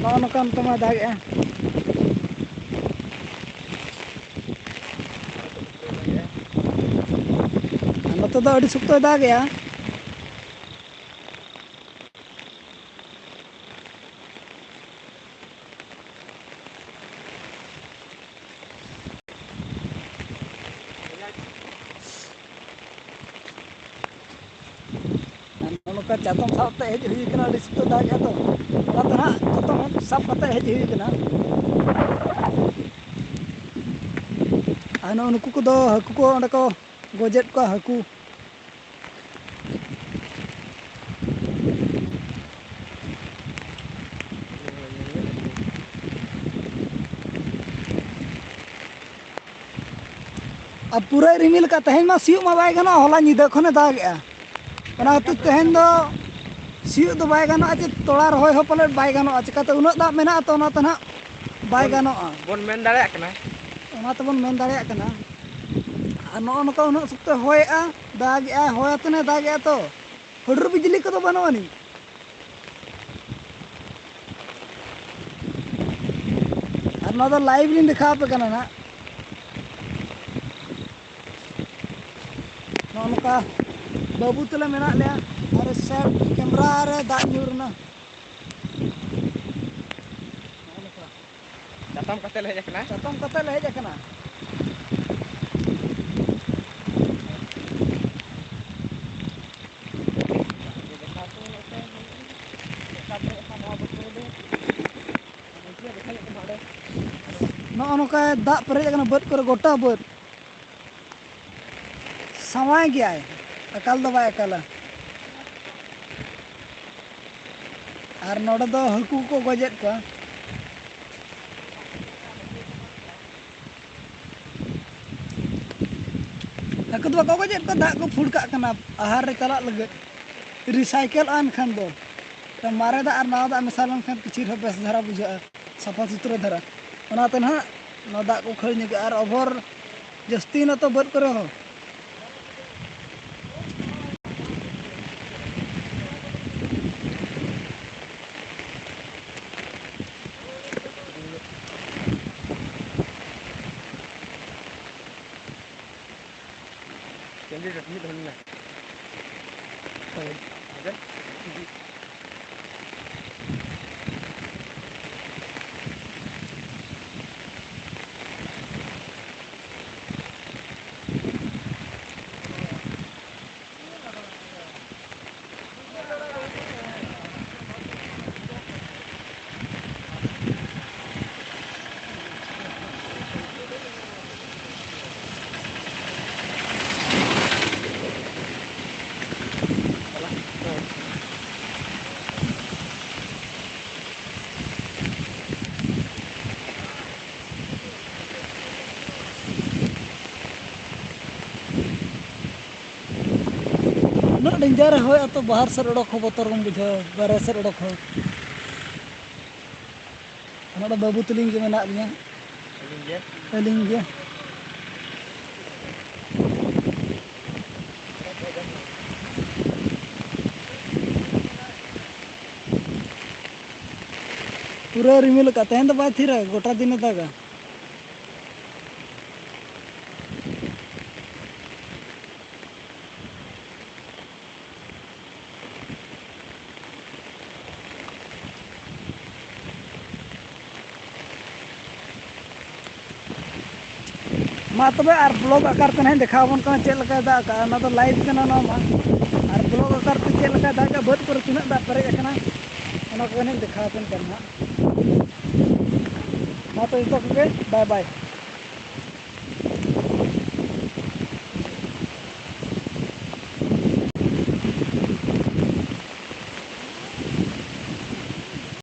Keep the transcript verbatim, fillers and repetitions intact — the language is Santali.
ᱱᱚᱜᱼᱚ ᱱᱚᱝᱠᱟ ᱱᱚᱛᱮ ᱢᱟ ᱫᱟᱜᱮᱜᱼᱟ᱾ ᱟᱨ ᱱᱚᱛᱮ ᱫᱚ ᱟᱹᱰᱤ ᱥᱚᱠᱛᱚᱭ ᱫᱟᱜᱮᱜᱼᱟ᱾ ᱟᱨ ᱱᱚᱜᱼᱚ ᱱᱚᱝᱠᱟ ᱪᱟᱛᱚᱢ ᱥᱟᱵ ᱛᱮ ᱦᱮᱡ ᱦᱩᱭ ᱠᱟᱱᱟ, ᱟᱹᱰᱤ ᱥᱚᱠᱛᱚ ᱫᱟᱜᱮᱜᱼᱟ ᱛᱚ, ᱚᱱᱟᱛᱮ ᱱᱟᱦᱟᱜ ᱪᱟᱛᱚᱢ ᱥᱟᱵ ᱠᱟᱛᱮ ᱦᱮᱡ ᱦᱩᱭ ᱠᱟᱱᱟ᱾ ᱟᱨ ᱱᱚᱜᱼᱚ ᱱᱩᱠᱩ ᱠᱚᱫᱚ ᱦᱟᱹᱠᱩ ᱠᱚ ᱚᱸᱰᱮ ᱠᱚ ᱜᱚᱡᱮᱫ ᱠᱚᱣᱟ ᱦᱟᱹᱠᱩ᱾ ᱟᱨ ᱯᱩᱨᱟᱹᱭ ᱨᱤᱢᱤᱞ ᱟᱠᱟᱫ, ᱛᱮᱦᱮᱧ ᱢᱟ ᱥᱤᱭᱳᱜ ᱢᱟ ᱵᱟᱭ ᱜᱟᱱᱚᱜᱼᱟ, ᱦᱚᱞᱟ ᱧᱤᱫᱟᱹ ᱠᱷᱚᱱᱮ ᱫᱟᱜᱮᱜᱼᱟ᱾ ᱚᱱᱟ ᱠᱷᱟᱹᱛᱤᱨ ᱛᱮᱦᱮᱧ ᱫᱚ ᱥᱤᱭᱳᱜ ᱫᱚ ᱵᱟᱭ ᱜᱟᱱᱚᱜᱼᱟ, ᱪᱮ ᱛᱚᱲᱟ ᱨᱚᱦᱚᱭ ᱦᱚᱸ ᱯᱟᱞᱮᱫ ᱵᱟᱭ ᱜᱟᱱᱚᱜᱼᱟ᱾ ᱪᱤᱠᱟᱹᱛᱮ ᱩᱱᱟᱹᱜ ᱫᱟᱜ ᱢᱮᱱᱟᱜᱼᱟ ᱛᱚ, ᱚᱱᱟᱛᱮ ᱱᱟᱦᱟᱜ ᱵᱟᱭ ᱵᱚᱱ, ᱜᱟᱱᱚᱜᱼᱟ᱾ ᱵᱚᱱ ᱢᱮᱱ ᱫᱟᱲᱮᱭᱟᱜ ᱠᱟᱱᱟ᱾ ᱚᱱᱟ ᱛᱮᱵᱚᱱ ᱢᱮᱱ ᱫᱟᱲᱮᱭᱟᱜ ᱠᱟᱱᱟ᱾ ᱟᱨ ᱱᱚᱜᱼᱚ ᱱᱚᱝᱠᱟ ᱩᱱᱟᱹᱜ ᱥᱚᱠᱛᱚ ᱦᱚᱭᱮᱜᱼᱟ, ᱫᱟᱜᱮᱜᱼᱟᱭ, ᱦᱚᱭ ᱟᱛᱮᱱᱮ ᱫᱟᱜᱮᱜᱼᱟ ᱛᱚ, ᱦᱩᱰᱩᱨ ᱵᱤᱡᱽᱞᱤ ᱠᱚᱫᱚ ᱵᱟᱹᱱᱩᱜ ᱟᱹᱱᱤᱡ᱾ ᱟᱨ ᱱᱚᱣᱟ ᱫᱚ live ᱞᱤᱧ ᱫᱮᱠᱷᱟᱣ ᱟᱯᱮ ᱠᱟᱱᱟ ᱱᱟᱦᱟᱜ᱾ ᱱᱚᱜᱼᱚ ᱱᱚᱝᱠᱟ ᱵᱟᱹᱵᱩ ᱛᱟᱞᱮ ᱢᱮᱱᱟᱜ ᱞᱮᱭᱟ, ᱟᱨ side camera ᱨᱮ ᱫᱟᱜ ᱧᱩᱨ ᱮᱱᱟ᱾ ᱱᱚᱜᱼᱚ ᱱᱚᱝᱠᱟ᱾ ᱪᱟᱛᱚᱢ ᱠᱟᱛᱮ ᱞᱮ ᱦᱮᱡ ᱟᱠᱟᱱᱟ᱾ ᱪᱟᱛᱚᱢ ᱠᱟᱛᱮ ᱞᱮ ᱦᱮᱡ ᱟᱠᱟᱱᱟ᱾ ᱱᱚᱜᱼᱚ ᱱᱚᱝᱠᱟ ᱫᱟᱜ ᱯᱮᱨᱮᱡ ᱟᱠᱟᱱᱟ ᱵᱟᱹᱫᱽ ᱠᱚᱨᱮ, ᱜᱚᱴᱟ ᱵᱟᱹᱫᱽ᱾ ᱥᱟᱶᱟᱭ ᱜᱮᱭᱟᱭ, ᱟᱠᱟᱞ ᱫᱚ ᱵᱟᱭ ᱟᱠᱟᱞᱟ᱾ ᱟᱨ ᱱᱚᱰᱮ ᱫᱚ ᱦᱟᱹᱠᱩ ᱠᱚ ᱜᱚᱡᱮᱫ ᱠᱚᱣᱟ᱾ ᱦᱟᱹᱠᱩ ᱫᱚ ᱵᱟᱠᱚ ᱜᱚᱡᱮᱫ ᱠᱚᱣᱟ, ᱫᱟᱜ ᱠᱚ ᱯᱷᱩᱲ ᱠᱟᱜ ᱠᱟᱱᱟ ᱟᱦᱟᱨ ᱨᱮ ᱪᱟᱞᱟᱜ ᱞᱟᱹᱜᱤᱫ᱾ Recycle ᱟᱱ ᱠᱷᱟᱱ ᱫᱚ, ᱢᱟᱨᱮ ᱫᱟᱜ ᱟᱨ ᱱᱟᱣᱟ ᱫᱟᱜ ᱢᱮᱥᱟ ᱞᱮᱱᱠᱷᱟᱱ ᱠᱤᱪᱷᱩ ᱨᱮᱦᱚᱸ ᱵᱮᱥ ᱫᱷᱟᱨᱟ ᱵᱩᱡᱷᱟᱹᱜᱼᱟ, ᱥᱟᱯᱷᱟ ᱥᱩᱛᱨᱟᱹ ᱫᱷᱟᱨᱟ᱾ ᱚᱱᱟᱛᱮ ᱱᱟᱦᱟᱜ ᱱᱚᱣᱟ ᱫᱟᱜ ᱠᱚ ᱠᱷᱟᱹᱲ ᱧᱚᱜᱚᱜᱼᱟ᱾ ᱟᱨ over ᱡᱟᱹᱥᱛᱤᱭᱮᱱᱟ ᱛᱚ ᱵᱟᱹᱫᱽ ᱠᱚᱨᱮ ᱦᱚᱸ᱾ ᱩᱱᱟᱹᱜ danger ᱦᱚᱭ ᱟᱛᱚ, ᱵᱟᱦᱟᱨ ᱥᱮᱫ ᱚᱰᱚᱠ ᱦᱚᱸ ᱵᱚᱛᱚᱨ ᱜᱮᱢ ᱵᱩᱡᱷᱟᱹᱣᱟ, ᱵᱟᱦᱨᱮ ᱥᱮᱫ ᱚᱰᱚᱠ ᱦᱚᱸ᱾ ᱱᱚᱰᱮ ᱵᱟᱹᱵᱩ ᱛᱟᱹᱞᱤᱧ ᱜᱮ ᱢᱮᱱᱟᱜ ᱞᱤᱧᱟ᱾ ᱟᱹᱞᱤᱧ ᱜᱮ? ᱟᱹᱞᱤᱧ ᱜᱮ᱾ ᱯᱩᱨᱟᱹ ᱨᱤᱢᱤᱞ ᱟᱠᱟᱫ, ᱛᱮᱦᱮᱧ ᱫᱚ ᱵᱟᱭ ᱛᱷᱤᱨᱟ, ᱜᱚᱴᱟ ᱫᱤᱱᱮ ᱫᱟᱜᱟ᱾ ᱢᱟ ᱛᱚᱵᱮ, ᱟᱨ vlog ᱟᱠᱟᱨ ᱛᱮ ᱱᱟᱦᱟᱜ ᱤᱧ ᱫᱮᱠᱷᱟᱣ ᱟᱵᱚᱱ ᱠᱟᱱᱟ ᱪᱮᱫ ᱞᱮᱠᱟᱭ ᱫᱟᱜ ᱠᱟᱜᱼᱟ, ᱚᱱᱟ ᱫᱚ live ᱠᱟᱱᱟ ᱱᱚᱣᱟ ᱢᱟ᱾ ᱟᱨ vlog ᱟᱠᱟᱨ ᱛᱮ ᱪᱮᱫ ᱞᱮᱠᱟᱭ ᱫᱟᱜ ᱠᱟᱜᱼᱟ, ᱵᱟᱹᱫᱽ ᱠᱚᱨᱮ ᱛᱤᱱᱟᱹᱜ ᱫᱟᱜ ᱯᱮᱨᱮᱡ ᱟᱠᱟᱱᱟ, ᱚᱱᱟ ᱠᱚᱜᱮ ᱱᱟᱦᱟᱜ ᱤᱧ ᱫᱮᱠᱷᱟᱣ ᱟᱵᱚᱱ ᱠᱟᱱᱟ ᱱᱟᱦᱟᱜ᱾ ᱢᱟ ᱛᱚᱵᱮ ᱡᱚᱛᱚ ᱠᱚᱜᱮ bye bye᱾